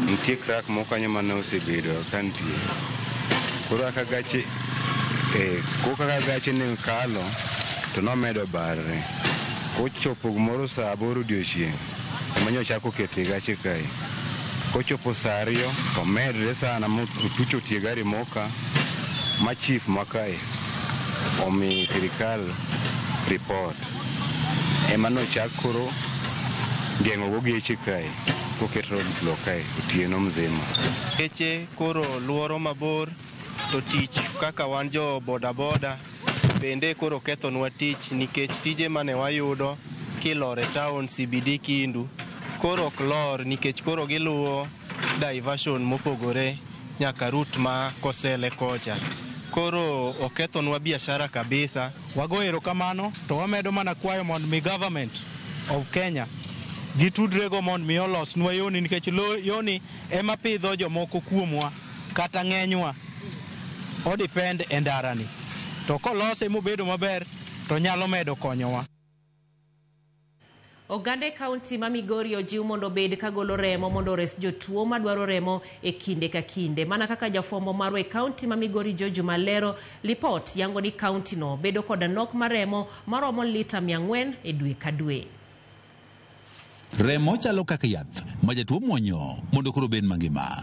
Nitie crack moko kanyo mane osebedo ka nitie. Koro kaka gache kaka gache ne kalo to nomedo barre. Kochopo gimoro saa 8 odiochieng' ema nyochako kete gache kae. Kochopo saa 2 to medre sana motucho tie gari moka ma chief makae omi sirikal report. Ema nochak koro geng'ogo geche kae koket roadblock kae otieno mzima. Geche koro luoro mabor to tich kaka wan jo bodaboda bende koro kethonwa tich nikech tije mane wayudo kilor e town CBD Kindu koro ok lor nikech koro giluwo diversion mopogore nyaka route ma Kosele kocha. Koro okethonwa biashara kabisa. Wago erokamano to wamedo mana kwayo mondo mi government of Kenya gitudrego mondo mi olosnwa yoni nikech yoni ema pidho jomoko kuomwa kata ng'enywa odepend e ndarani. To kolose mobedo maber to nyalo medo konyowa. Oganda e kaunti ma Migori ojiw mondo obed kagolo remo mondo ores jotuo madwaro remo e kinde ka kinde. Mana kaka jafwambo marwa e kaunti ma Migori George Malero, lipot yango ni kaunti no bedo koda nok mar remo maromo lita 400 e dwe ka dwe. Remo chalo kaka yath ma jatuo muonyo mondo koro obed mangima.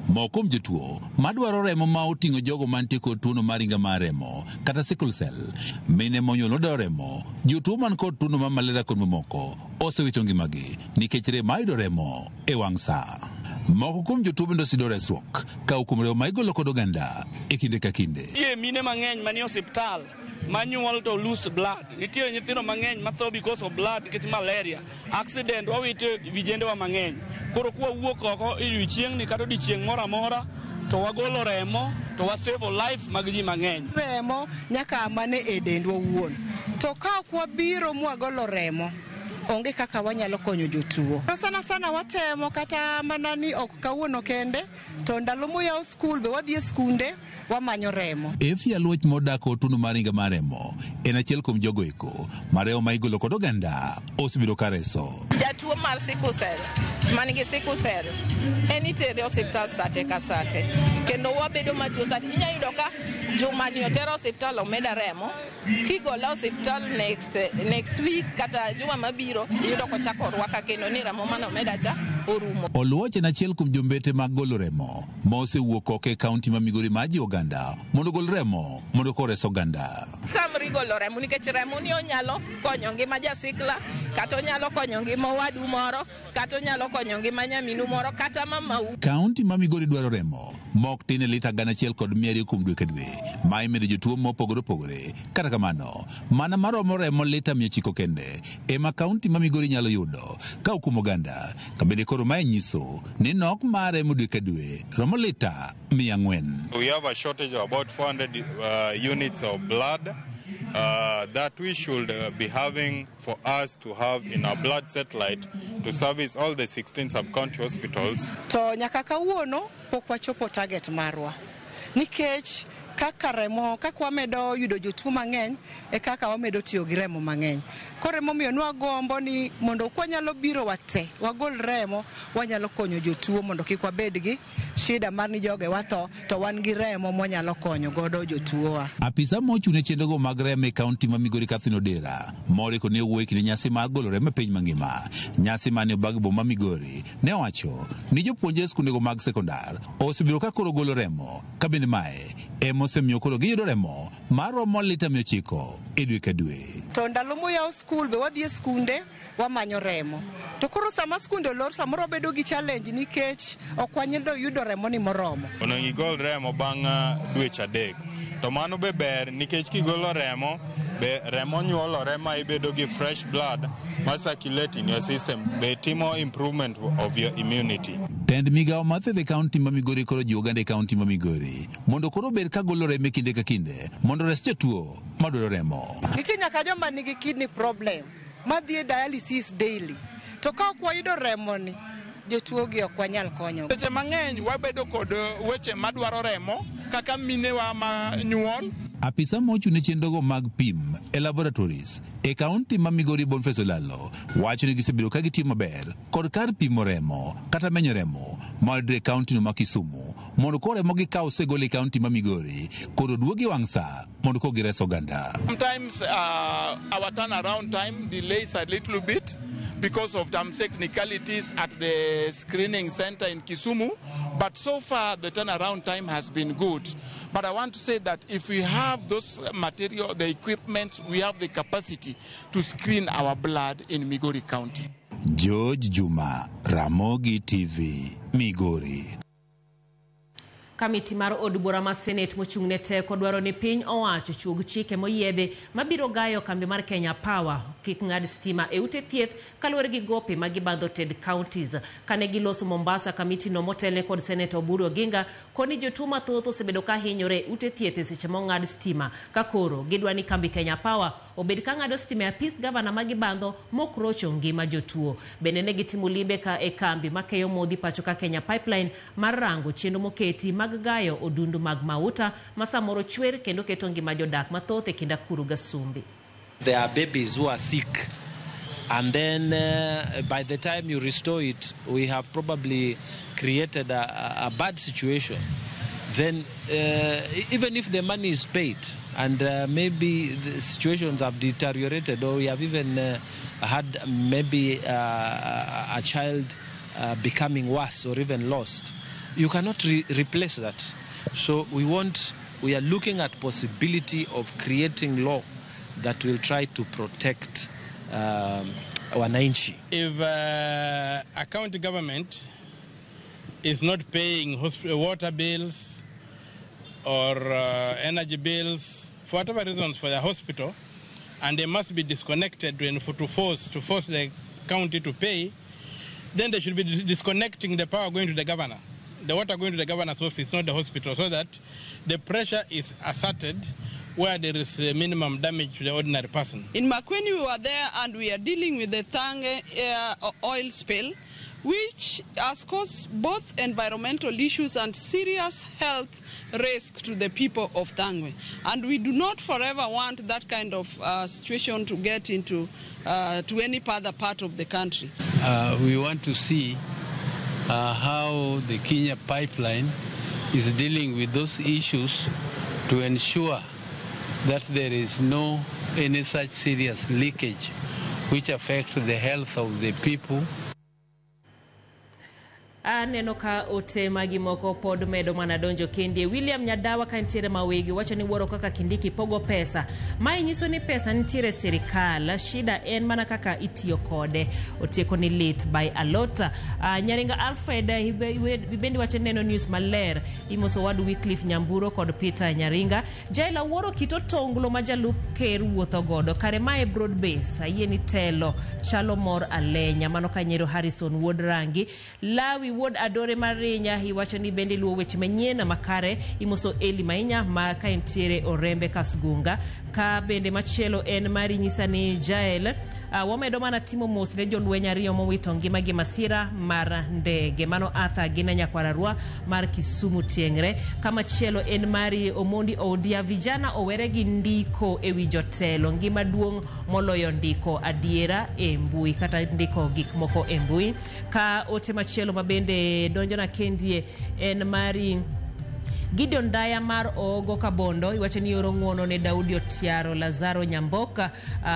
Moko kuom jotuo madwaro remo ma oting'o jogo mantie kod tuono mar ringa mar remo kata sickle cell, mine monyuol odwaro remo, jotuo man kod tuono mar malaria kod mamoko osewito ngimagi nikech rem mayudo remo e wang' saa. Moko kuom jotuo bende oseyudo resruok ka kuom remo ma igolo kod oganda e kinde ka kinde. Nitie mine mang'eny manie osiptal manyuol to lose blood. Nitie nyithindo mang'eny matho because of blood nikech malaria. Accident wawito vijendewa mang'eny. Koro kwawuok oko e odiochieng'ni kata odiochieng' moro amora to wagolo remo to wasevo life mag ji mang'eny. Remo nyaka mane e dendwa owuon. To ka ok wabiro mwagolo remo, onge kaka wanyalo konyo jotuo. To sana sana watemo kata mana ni ok kawuono kende, to ndalo moyaw skul be wadhi e skunde wamanyo remo. Efia Luoch modak otuno mar ringa mar remo en achiel kuom jogo eko ma remo ma igolo kod oganda osebedo ka reso. Jatuo mar sickle cell man gi sickle cell en itere e osiptal sate ka sate kendo wabedo matuo sate. Inya yudo ka jumani otere osiptal omeda remo, kigole osiptal next week kata juma mabiro iyudo kochako orwaka kendo ni remo mane omeda cha orumo. Oluoch en achiel kuom jombete mag golo remo ma osewuok oko e kaunti ma Migori mar jiwo oganda mondo ogol remo mondo kores oganda. Tamri golo remo nikech remo ni onyalo konyo ngima jasikla, kata onyalo konyo ngima owadu moro, kata onyalo konyo ngima nyaminu moro, kata mamau. Kaunti ma Migori dwaro remo ma ok tin e lita 1,200 kuom dwe ka dwe ma imedo jotuo mopogore opogore. Kata kamano, mana maromo remo lita 900 kende ema kaunti ma Migori nyalo yudo ka kuom oganda. Kabende koro mae nyiso ni nok mar remo dwe ka dwe romo lita 400. We have a shortage of about 400 units of blood. that we should be having for us to have in our blood satellite to service all the 16 sub-county hospitals. To nyaka kawuono pok wachopo target marwa nikech kaka remo kaka wamedo yudo jotuo mang'eny e kaka wamedo tiyo gi remo mang'eny. Koro emomiyo nwagombo ni mondo kwanyalo biro wate wagol remo wanyalo konyo jotuo mondo kik wabed gi shida mar ni joge watho to wan gi remo mwanyalo konyo godo jotuowa. Apisa mochung' ne chenrogo mag remo e kaunti ma Migori Catherine Odera moriko ne owuoyo e kinde nyasi mar golo remo e piny mangima. Nyasi mane obag e boma ma Migori ne owacho ni jopuonjre e skundego mag sekondar osebedo ka koro golo remo ka bende mae ema osemiyo koro giyudo remo maromo lita 900 e dwe ka dwe. To ndalo moyaw skul be wadhi e skunde wamanyo remo. To koro sama skunde olor samoro wabedo gi challenge nikech ok wanyalo yudo remo ni moromo. Onego igol remo bang' dweche 3. To mano be ber nikech kigolo remo be remo nyuolore ma ibedo gi fresh blood ma circulate in your system be timo improvement of your immunity. Tend migawo mar thieth e kaunti ma Migori koro jiwo oganda e kaunti ma Migori mondo koro obed ka golo remo e kinde ka kinde mondo ores jotuo madwaro remo. Nitie nyaka joma nigi kidney problem madhi e dialysis daily. To ka ok wayudo remo ni jotuo gi ok wanyal konyo. Seche mang'eny wabedo kod weche madwaro remo kaka minewa ma nyuol. Apisa mochung' ne chenrogo mag pim e laboratories e kaunti ma Migori Boniface Olalo wacho ni gisebedo ka gitiyo maber kod kar pimo remo kata menyo remo mayudore e kaunti no ma Kisumu mondo koro remo gikaw osegol e kaunti ma Migori koro oduogi wang' sa mondo koro gires oganda. Sometimes our turnaround time delays a little bit because of some technicalities at the screening center in Kisumu, but so far the turnaround time has been good. But I want to say that if we have those material, the equipment, we have the capacity to screen our blood in Migori County. George Juma, Ramogi TV, Migori. Kamiti mar od bura ma Senate mochung' ne teko dwaro ni piny owacho chuog chike moyiedhi mabiro gayo kambi mar Kenya Power kik ng'ad stima e ute thieth kaluwore gi gope ma gibadho tend counties. Kane giloso Mombasa, kamiti no motelne kod Senator Oburu Oginga koni jotuo mathoth osebedo ka hinyore e ute thieth e seche mong'ad stima ka koro gidwa ni kambi Kenya Power obed ka ng'ado stima e apis gavana ma gibandho mok rocho ngima jotuo. Bende ne gitimo limbe ka e kambi makeyo modhi pacho ka Kenya Pipeline mar rango chenro moketi mag gayo odundu mag mauta ma samoro chwer kendo keto ngima jodak mathoth e kind Akuru Gasumbi. There are babies who are sick, and then by the time you restore it, we have probably created a bad situation. Then even if the money is paid and maybe the situations have deteriorated, or we have even had maybe a child becoming worse or even lost, you cannot replace that. So we are looking at possibility of creating law that will try to protect wananchi. If a county government is not paying water bills or energy bills, for whatever reasons, for the hospital, and they must be disconnected to force the county to pay, then they should be disconnecting the power going to the governor, the water going to the governor's office, not the hospital, so that the pressure is asserted where there is a minimum damage to the ordinary person. In Makueni, we were there and we are dealing with the Thange oil spill, which has caused both environmental issues and serious health risk to the people of Thangwe. And we do not forever want that kind of situation to get into to any other part of the country. We want to see how the Kenya pipeline is dealing with those issues to ensure that there is no any such serious leakage which affects the health of the people. Aneno ka ote magi moko pod medo mana donjo kendi. William Nyadawa ka nitiere Mawegi wacho ni wuoro kaka Kindiki pogo pesa. Mae nyiso ni pesa nitiere sirikal, shida en mana kaka itiyo kode. Otieko ni lit by a lot. Nyaringa Alfred Bibendi wacho neno news maler. Imoso wadu Wycliffe Nyamburo kod Peter Nyaringa. Jaila wuoro kito tonglo ma jalup ker wuotho godo. Kare mae broad base. Ayie ni telo chalo mor alenya. Mano Kanyero Harrison Wuod Rangi. Lawi wuod Adore Marinya iwacho ni bende luwo weche manyien makare imoso Eli Mainya ma ka entiere Orembe Kasgunga. Ka bende machielo en mari nyisa ni Jael wamedo mana timo mos ne jolweny ariyo mowito ngimagi masira mar ndege. Mano Arthur gina Nyakwararua mar Kisumu Tieng're. Kamachielo en mari Omondi Odia vijana owere gi ndiko ewi jotelo ngima duong' moloyo ndiko adiera e mbui kata ndiko gik moko e mbui. Ka ote machielo mabende donjona kendie en mari Gideon Daya mar Oogo Kabondo iwacho ni oro ng'uono ne Daudi Otiaro Lazaro Nyamboka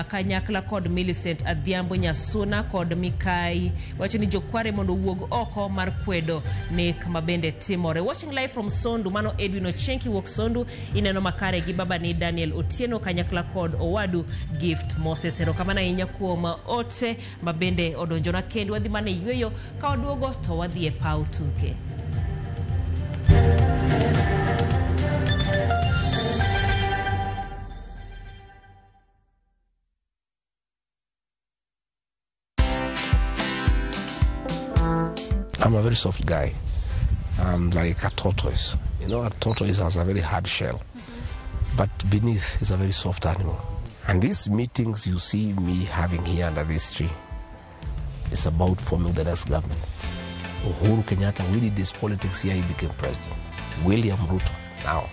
kanyakla kod Millicent Adhiambo Nyasuna kod Mikai iwacho ni jokware mondo owuog oko mar kwedo nek mabende timore. Watching live from Sondu, mano Edwin Ochenki wuok Sondu ineno makare gi babani Daniel Otieno kanyakla kod owadu Gift Moses. Erokamano ahinya kuom ote mabende odonjona kendo wadhi mana e yweyo ka waduogo to wadhi e paw tuke. I'm a very soft guy. I'm like a tortoise. You know, a tortoise has a very hard shell, but beneath is a very soft animal. And these meetings you see me having here under this tree is about forming the next government. Uhuru Kenyatta, we did this politics here, he became president. William Ruto, now,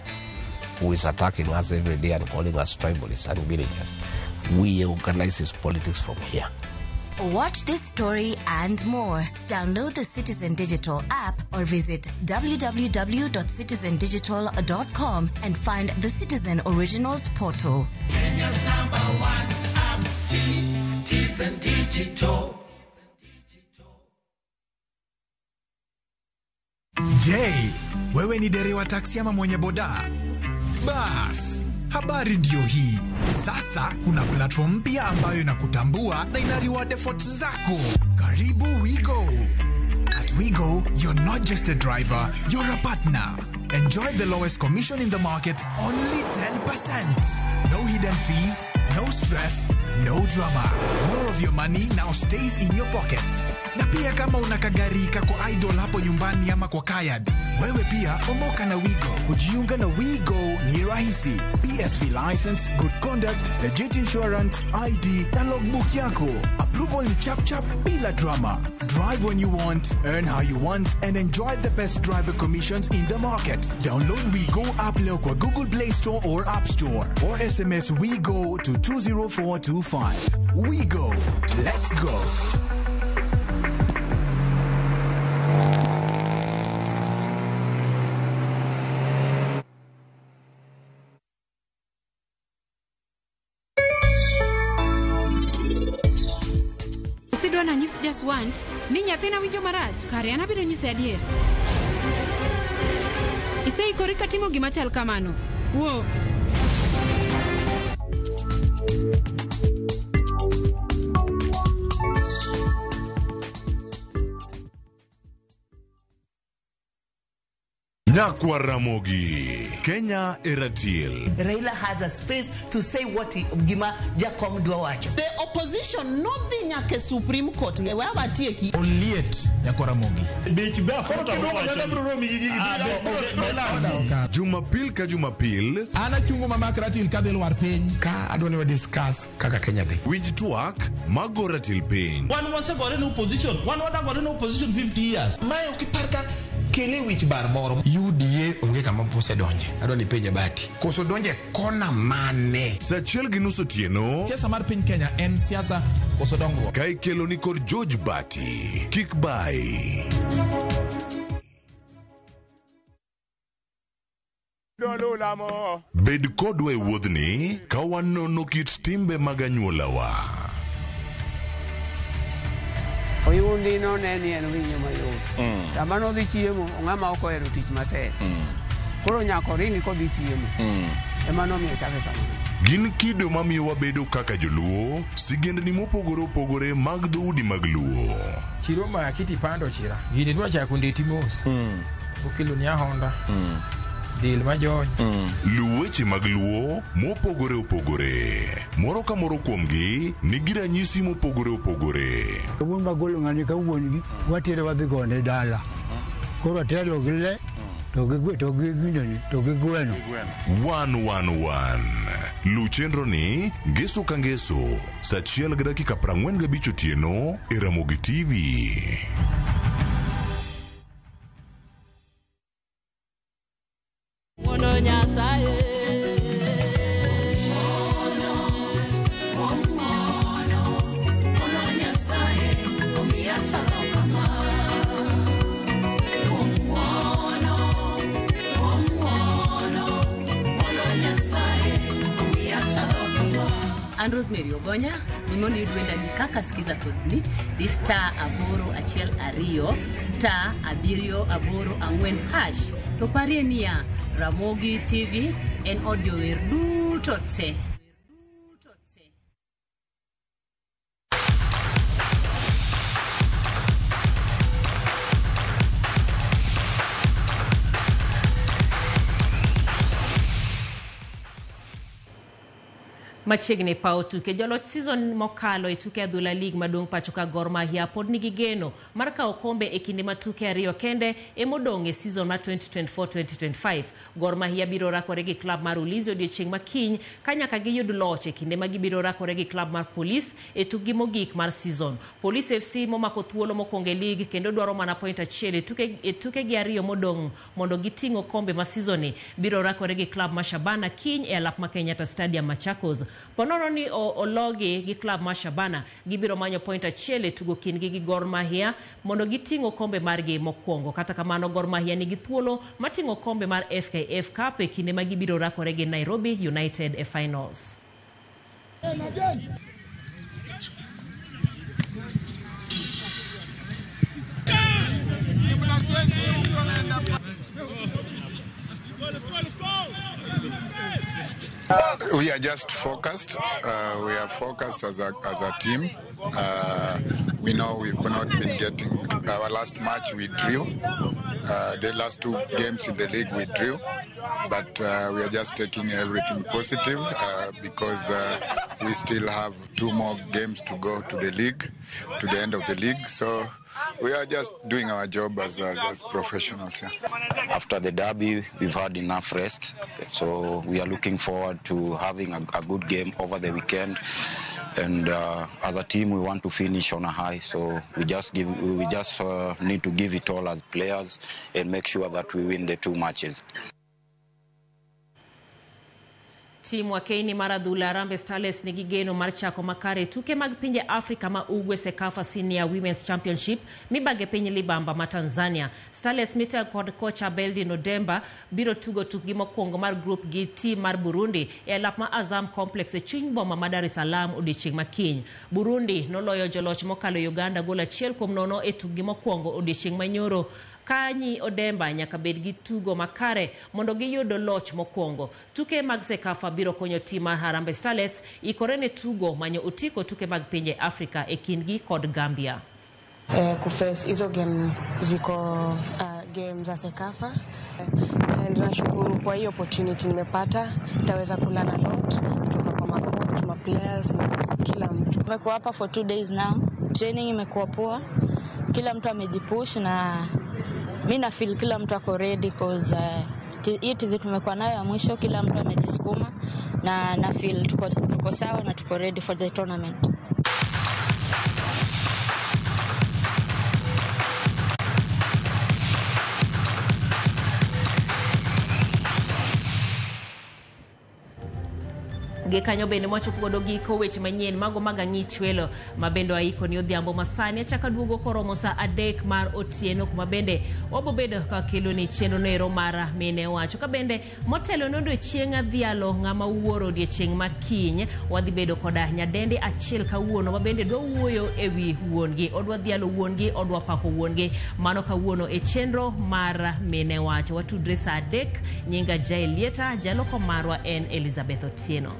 who is attacking us every day and calling us tribalists and villagers, we organize his politics from here. Watch this story and more. Download the Citizen Digital app or visit www.citizendigital.com and find the Citizen Originals portal. Kenya's number one app, Citizen Digital. Je, wewe ni dereva taksi ama mwenye boda? Bas, habari ndiyo hii. Sasa kuna platform mpya ambayo inakutambua na ina reward efforts zako. Karibu WeGo. At WeGo, you're not just a driver, you're a partner. Enjoy the lowest commission in the market, only 10%. No hidden fees, no stress, no drama. More of your money now stays in your pockets. Na pia kama una kagari kako idle hapo nyumbani ama kwa kayad, wewe pia omoka na WeGo. Kujiunga na WeGo ni rahisi. PSV license, good conduct, legit insurance, ID na logbook yako. Approval ni chap chap bila drama. Drive when you want, earn how you want and enjoy the best driver commissions in the market. Download WeGo app leo kwa Google Play Store or App Store or SMS WeGo to 20425. WeGo. Let's go. Usidwa nanyis Jaswant ni nyathina winjo marach, kare an abiro nyise adier. Iseikori katimo gima chal kamano. Wuo. Nyakwa Ramogi, Kenya Eratil. Raila has a space to say what he, gima Jakom dwa wacho. The opposition nodhi nyaka e Supreme Court e we awatieki. Oliet nyakwa Ramogi. Jumapil ka Jumapil. An achungo mamak ratil kadhi lwar piny. Ka adwa ni wa discuss kaka Kenya dhi. Winj twak mago ratil piny. Wan wasegore ne opposition, wan wadagore ne opposition 50 years. Mae ok ipar ka kele wich bar moro. UDA onge kama osedonje. Adwa ni penje Bati. Koso donje kona mane? Saa 1:30 otieno. Siasa mar piny Kenya en siasa koso dongruok. Ka ikelo ni kod George Bati. Kik bai. Bed kodwa e wuodhni ka wanono kit timbe mag anyuolawa. Oyundi no ne ni en winyo mayot. Sama nodhi chiemo, ng'ama ok ohero tich matek. Koro nyaka oringi kodhi chiemo. Ema nomiyo chake kamano. Gin kido mamiyo wabedo kaka joluo, sigendni mopogore opogore mag dhoudi mag luo. Chiro ma kiti pando chira. Gini dwa chako ndeti mos. Okelo ni ahonda. Dil majony. Luw weche mag luo mopogore opogore. Moro ka moro kuomgi nigi ranyisi mopogore opogore. Wuon magolo ng'ani ka wuon gi watere wadhi gone dala. Koro atelo gi le to gi to gi ginene to gi gweno. 111 Luw chenro ni ngeso ka ngeso saa 1:45 otieno e Ramogi TV. Ng'wono Nyasaye. An Rosemary Ogonya, ni mondo iyud wendani kaka Skiza Kodni, di *812 *784 hash. To parie niya, Ramogi TV en od jower duto te. Machiegni paw tuke joloch season mokalo e tuke adhula league maduong' pacho ka Gor Mahia pod nigi geno mar kawo kombe e kinde ma tuke ariyo kende emodong' e season mar 2024-2025. Gor Mahia biro rakore gi klab mar Ulinzi odiochieng' ma kiny ka nyaka giyud loch e kinde ma gibiro rakore gi klab mar Police e tukgi mogik mar season. Police FC momako thuolo mokwongo e league kendo dwaro mana point achiel e tukegi ariyo modong' mondo giting' okombe ma season ni biro rakore gi klab mar Shabana kiny e alap ma Kenyatta Stadium Machakos. Ponono ni ologi gi klab mar Shabana gibiro manyo point achiel e tugo kindgi gi Gor Mahia mondo giting' okombe margi mokwongo. Kata kamano Gor Mahia nigi thuolo mar ting'o okombe mar FKF Cup e kinde ma gibiro rakore gi Nairobi United e finals. We are just focused. We are focused as a team. We know we've not been getting our last match. We drew. The last two games in the league we drew, but we are just taking everything positive because we still have two more games to go to the league, to the end of the league. So we are just doing our job as professionals. Yeah. After the derby, we've had enough rest, so we are looking forward to having a good game over the weekend. And as a team, we want to finish on a high. So we just need to give it all as players and make sure that we win the two matches. Timu wa Keini mar adhula Harambee Starlets nigi geno mar chako makare tuke mag pinje Afrika ma Ugwe CECAFA Senior Women's Championship mibage piny Libamba ma Tanzania. Starlets mitayo kod kocha Beldin Odemba biro tugo tukgi mokwongo mar group gi team mar Burundi e alap ma Azam Complex e chuny boma ma Dar es Salaam odiechieng' ma kiny. Burundi noloyo joloch mokalo Uganda gol 1-0 e tukgi mokwongo odiechieng' manyoro. Kanyi Odemba nyaka bed gi tugo makare mondo giyud loch mokwongo. Tuke mag CECAFA biro konyo tim mar Harambee Starlets ikore ne tugo manyo otiko tuke mag pinje Afrika e kindgi kod Gambia. Kuface hizo game ziko game za CECAFA, and nashukuru kwa hiyo opportunity nimepata, nitaweza kulearn a lot kutoka kwa macoach, ma players na kila mtu. Tumekuwa hapa for 2 days now. Training imekuwa poa. Kila mtu amejipush na mi na feel kila mtu ako ready cause hii tizi tumekuwa nayo ya mwisho, kila mtu amejisukuma na feel tuko sawa na tuko ready for the tournament. Gi kanyo bende mwachopo godo giko weche manyien mago mag ang'ich welo ma bende waiko ni odhiambo masani achaka duogo koromo saa 3 mar otieno kuma bende wabobedo ka kelo ni chenro nero mar mine wacho ka bende motelo ne odiochieng' adhialo ng'ama wuoro odiochieng' ma kiny wadhi bedo koda nyadende achiel kawuono ma bende dwa wuoyo ewi wuon-gi, odwa dhialo wuon-gi, odwa pako wuon-gi. Mano kawuono e chenro mar mine wacho. Watudre saa 3. Nyinga Jael Lieta, jaloko marwa en Elizabeth Otieno.